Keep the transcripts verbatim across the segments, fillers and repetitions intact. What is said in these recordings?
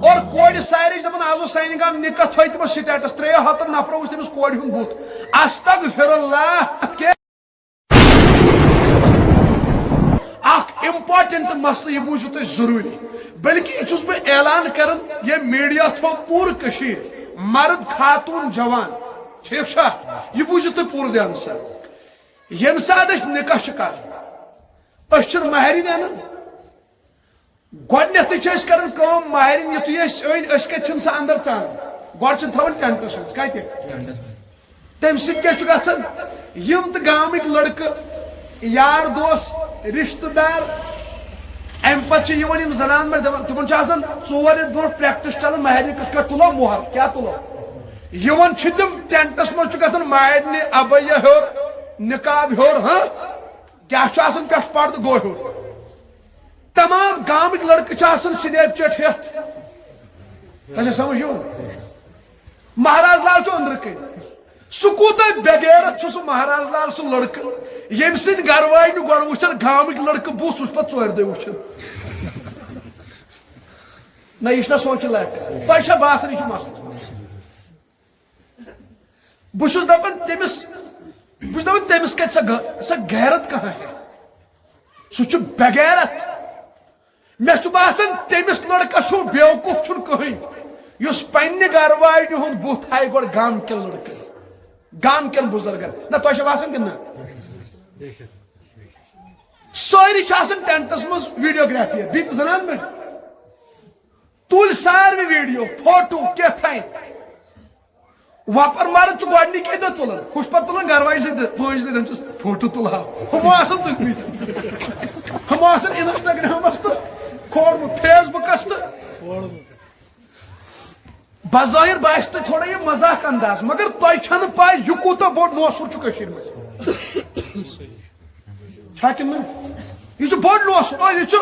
اور کورِ سارے چھِ دَپان، آز اوس سانہِ گامہٕ نِکاح، تھٲے تِمو status، ترٛیٚیو ہَتَن نفرو وٕچھ تٔمِس کورِ ہُنٛد بُتھ۔ استغفر اللہ، اَتھ کیٛاہ؟ اکھ important مسلہٕ، یہِ بوٗزِو تُہۍ ضروٗری، بلکہِ یہِ چھُس بہٕ اعلان کران ییٚمہِ media through پوٗرٕ کٔشیٖر، مرد، خاتوٗن، جوان، ٹھیٖک چھا؟ یہِ بوٗزِو تُہۍ پوٗرٕ دھیانہٕ سان۔ ییٚمہِ ساتہٕ أسۍ نِکاح چھِ کران، أسۍ چھِنہٕ مہرِنۍ اَنان۔ گۄڈٕنیتھٕے چھِ أسۍ کران کٲم، مہرِنۍ یُتھُے أسۍ أنۍ، أسۍ کتہِ چھِن سۄ اندر ژانان؟ گۄڈٕ چھِن تھاوان ٹینٹس منٛز۔ کتہِ؟ تمہِ سۭتۍ کیٛاہ چھُ گژھان؟ یِم تہٕ گامٕکۍ لڑکہٕ، یار دوس، رشتہٕ دار، امہِ پتہٕ چھِ یِوان یِم زنان مٔڑۍ دپان، تِمن چھُ آسان ژور رٮ۪تھ برونٛٹھ practice چلان، مہرِنۍ کِتھ کٲٹھۍ تُلو مۄہر، کیٛاہ تُلو؟ یِوان چھِ تِم، ٹینٹس منٛز چھُ گژھان مہرِنہِ ابیا ہیوٚر، نقاب ہیوٚر، ہاں، کیٛاہ چھُ آسان پٮ۪ٹھٕ پردٕ گوٚو ہیوٚر۔ تمام گامٕکۍ لڑکہٕ چھِ آسان Snapchat ہٮ۪تھ۔ تۄہہِ چھا سمجھ یِوان؟ مہراز لال چھُ أنٛدرٕ کَنۍ۔ سُہ کوٗتاہ بے غیرت چھُ سُہ مہراز لال، سُہ لڑکہٕ، ییٚمۍ سٕنٛدۍ گرٕ واجنہِ گۄڈٕ وٕچھن گامٕکۍ لڑکہٕ بُتھ، سُہ چھُ پتہٕ ژورِ دۄہہِ وٕچھان۔ نہ، یہِ چھُنہ سونٛچہِ لایق۔ تۄہہِ چھا باسان یہِ چھُ مسلہٕ؟ بہٕ چھُس دَپان تٔمِس، بہٕ چھُس دَپان تٔمِس کَتہِ سۄ غ-، سۄ غیرت کہاں ہے؟ سُہ چھُ بے غیرت۔ مےٚ چھُ باسان تٔمِس لڑکَس چھُ بیوقوٗف چھُنہٕ کٕہٕنۍ، یُس پننہِ گرٕ واجنہِ ہُنٛد بُتھ ہایہِ گۄڈٕ گامہٕ کٮ۪ن لڑکَن، گامہٕ کٮ۪ن بُزرگَن۔ نہ، تۄہہِ چھا باسان کِنہٕ نہ؟ سٲری چھِ آسان ٹینٹَس منٛز videography، بیٚیہِ تہِ زنان مٔڑۍ۔ تُلۍ ساروٕے video، فوٹو، کیٛاہ تھاے۔ وۄپر مرد چھُ گۄڈٕنِکی دۄہ تُلان، ہُہ چھُ پتہٕ تُلان گرٕ واجہِ سۭتۍ، فٲنٛجہِ سۭتۍ، دَپان چھُس، فوٹو تُلہٕ ہاو۔ ہُمو آسان تُلمٕتۍ۔ ہُمو آسان Instagram-س تہٕ کھولمُت، Facebook-س تہٕ۔ بظٲہِر باسہِ تۄہہِ تھوڑا یہِ مذاق انداز، مگر تۄہہِ چھَنہٕ پَے یہِ کوٗتاہ بوٚڑ نوسُر چھُ کٔشیٖرِ منٛز۔ چھا کِنہٕ نہٕ؟ یہِ چھُ بوٚڑ نوسُر، اور یہِ چھُ،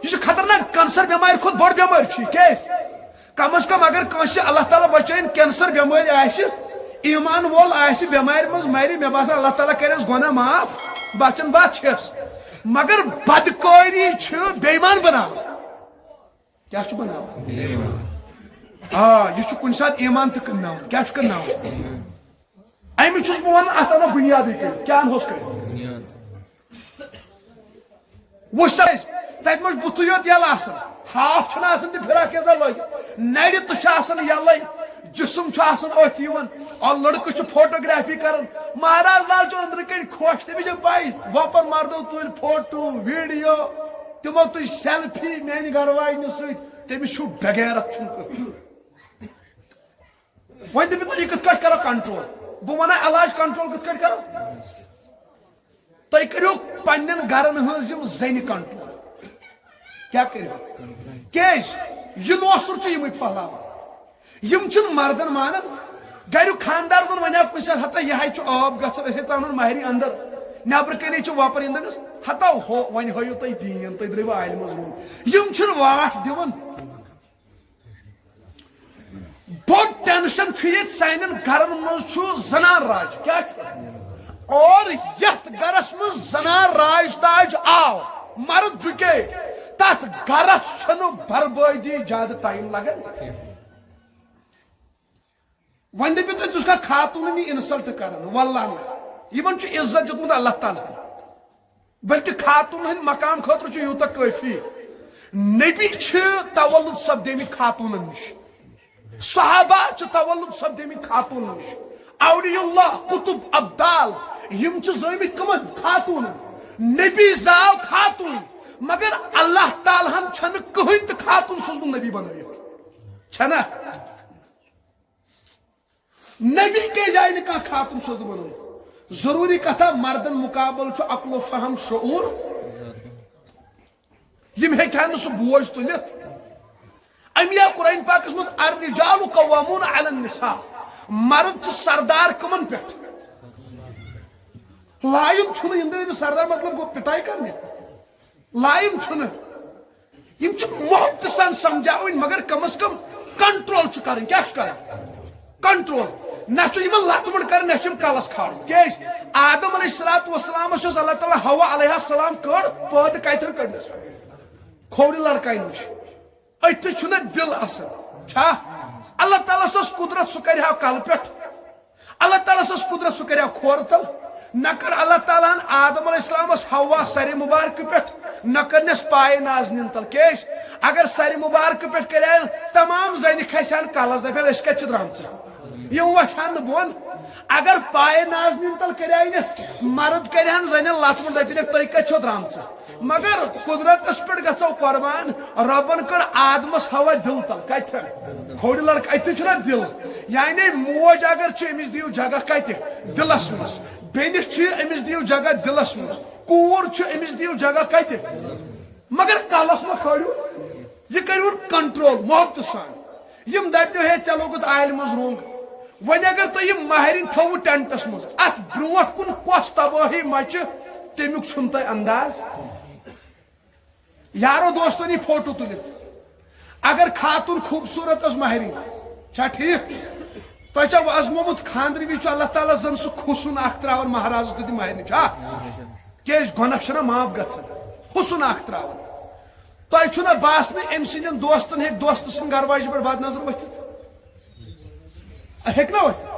یہِ چھُ خطرناک، cancer بٮ۪مارِ کھۄتہٕ بٔڑ بٮ۪مٲرۍ چھِ یہِ۔ کیٛازِ؟ کم از کم اگر کٲنٛسہِ اللہ تعالیٰ بچٲیِن cancer بٮ۪مٲرۍ آسہِ، ایمان وول آسہِ، بٮ۪مارِ منٛز مرِ، مےٚ باسان اللہ تعالیٰ کرٮ۪س گۄناہ معاف، بچن بات چھس۔ مگر بدکٲری چھِ بے ایمان بناوان۔ کیٛاہ چھُ بناوان؟ آ، یہِ چھُ کُنہِ ساتہٕ ایمان تہِ کٕنناوان۔ کیٛاہ چھُ کٕنناوان؟ اَمہِ چھُس بہٕ وَنان، اَتھ اَنو بُنیادٕے کٔڑِتھ۔ کیٛاہ اَنہوس کٔڑِتھ؟ وٕچھ سا أسۍ، تَتہِ ما چھُ بُتھُے یوت یَلہٕ آسان؟ ہاف چھُنہٕ آسان تہِ فِراک یَزار لٲگِتھ۔ نَرِ تہٕ چھِ آسان یَلَے، جِسم چھُ آسان أتھۍ یِوان۔ اور لٔڑکہٕ چھُ photography کَران۔ مہراز لال چھُ أنٛدرٕ کَنۍ خۄش، تٔمِس چھِ پَے، وۄپَر مَردو تُلۍ فوٹو، video، تِمو تُج selfie میٛانہِ گَرٕ واجنہِ سۭتۍ۔ تٔمِس چھُ بغیرت چھُنہٕ کٕہٕنۍ۔ وۄنۍ دٔپِو تُہۍ، یہِ کِتھ کٲٹھۍ کَرو control؟ بہٕ وَنہٕ علاج control کِتھ کٲٹھۍ کَرو۔ تُہۍ کٔرِو پننٮ۪ن گَرَن ہٕنٛز یِم زَنہِ control۔ کیٛاہ کٔرِو؟ کیٛازِ؟ یہِ نوسُر چھُ یِمٕے پھٔہلاوان۔ یِم چھِنہٕ مردَن مانان۔ گَریُک خانٛدار زَن وَنہِ ہا کُنہِ ساتہٕ، ہتا یہِ ہَے چھُ عٲب گژھان، أسۍ ہے ژانہون مہرِ اندر، نٮ۪برٕ کَنے چھِ وۄپَر اِنٛدَر، ہتا ہو، وۄنۍ ہٲیِو تُہۍ دیٖن، تُہۍ درٛٲیوٕ عالمَس برٛونٛہہ۔ یِم چھِنہٕ واٹھ دِوان۔ بوٚڑ tension چھُ ییٚتہِ سانٮ۪ن گرن منٛز چھُ زنان راج۔ کیٛاہ چھُ؟ اور یتھ گرس منٛز زنان راج تاج آو، مرد جُکے، تتھ گرس چھنہٕ بربٲدی زیادٕ time لگان۔ وۄنۍ دٔپِو تُہۍ، ژٕ چھُکھا خاتوٗنن یہِ insult کران؟ واللہ نہ۔ یِمن چھُ عزت دیُتمُت اللہ تعالیٰ ہن۔ بلکہ خاتون ہٕنٛدِ مقام خٲطرٕ چھُ یوٗتاہ کٲفی۔ نبی چھِ تولد سپدیمٕتۍ خاتوٗنن نِش۔ صحابہ چھِ تولد سپدیمٕتۍ خاتوٗنن نِش۔ اولیاء اللہ، قطب، ابدال، یِم چھِ زٲمٕتۍ کٕمن؟ خاتوٗنن۔ نبی زاو خاتوٗن، مگر اللہ تعالیٰ ہن چھنہٕ کٕہٕنۍ تہِ خاتوٗن سوٗزمُت نبی بنٲوِتھ۔ چھنا؟ نبی کیازِ آیہِ نہٕ کانٛہہ خاتون سوزنہٕ بنٲوِتھ؟ ضروٗری کتھا، مردن مقابل چھُ عقل و فہم، شعور۔ یِم ہیٚکہِ ہا نہٕ سُہ بوج تُلِتھ۔ اَمی آو قرآن پاکس منٛز، "الرجال قوامون علی النساء"، مرد چھِ سردار کٕمن پٮ۪ٹھ؟ لایُن چھُنہٕ، یِم دٔپۍ أمِس سردار مطلب گوٚو پِٹاے کرنہِ۔ لایِن چھُنہٕ۔ یِم چھِ محبتہٕ سان سمجھاوٕنۍ، مگر کم از کم control چھُ کرٕنۍ۔ کیٛاہ چھُ کرٕنۍ؟ Control۔ نہ چھُ یِمن لتھ مُڑ کرٕنۍ، نہ چھُ یِم کلس کھالٕنۍ۔ کیٛازِ؟ آدم علیہ الصلوۃ والسلامس یۄس اللہ تعالیٰ حوا علیہ السلام کٔڑ پٲدٕ، کتٮ۪ن کٔڑنس؟ کھوورِ لڑکاین نِش۔ أتھۍ چھُنہ دِل آسان۔ چھا؟ اللہ تعالیٰ ہس ٲس قدرت، سُہ کرِ ہا کلہٕ پٮ۪ٹھ۔ اللہ تعالیٰ ہس ٲس قدرت، سُہ کرِ ہا کھورٕ تل۔ نہ کٔر اللہ تعالیٰ ہن آدم علیہ السلامس حوا سرِ مبارکہٕ پٮ۪ٹھ، نہ کٔرنس پایہِ نازنین تل۔ کیازِ؟ اگر سرِ مبارکہٕ پٮ۪ٹھ کرِ ہا، تمام زنہِ کھسہِ ہن کلس، دپہِ ہن، "أسۍ کتہِ چھِ درامژٕ؟ یِم وۄتھِ ہن نہٕ بۄن۔" اگر پایہِ نازنین تل کرِ ہا أمِس، مرد کرِ ہن زنٮ۪ن لتھ مۄنڈ، دپہِ ہن، "تُہۍ کتہِ چھِو درامژٕ؟" مگر قدرتس پٮ۪ٹھ گژھو قربان، رۄبن کٔڑ آدمس حوا دِل تل۔ کتٮ۪ن؟ کھوڑِ لڑکہٕ، اتہِ چھُنہ دِل۔ یعنی موج اگر چھِ، أمِس دِیِو جگہ کتہِ؟ دِلس منٛز۔ بیٚنہِ چھِ، أمِس دِیِو جگہ دِلس منٛز۔ کوٗر چھِ، أمِس دِیِو جگہ کتہِ؟ مگر کلس مہ کھٲڑِو، یہِ کٔرِوُن کنٹرول محبتہٕ سان۔ یِم دپنو، "ہے، ژےٚ لوگُتھ آلہِ منٛز رونگ۔" وۄنۍ اگر تُہۍ یہِ ماہرِنۍ تھٲوٕ ٹینٹس منٛز، اتھ برونٛٹھ کُن کۄس تبٲہی مچہِ، تمیُک چھُنہٕ تۄہہِ انداز۔ یارو دوستن یہِ فوٹو تُلِتھ، اگر خاتون خوٗبصوٗرت ٲس ماہرِنۍ، چھا ٹھیٖک؟ تۄہہِ چھا وۄزمومُت خانٛدرٕ وِزِ چھُ اللہ تعالیٰ زن سُہ حُسن اکھ تراوان مہرازس تہٕ تہِ ماہرِنہِ، چھا؟ کیازِ گۄناہ چھُنہ معاف گژھان؟ حُسن اکھ تراوان۔ تۄہہِ چھُنہ باسنٕے أمۍ سٕنٛدٮ۪ن دوستن ہیٚکہِ دوستہٕ سٕنٛدِ گرواجہِ پٮ۪ٹھ بد نظر ؤتھِتھ؟ ہیٚکہِ نہ ؤتھِتھ؟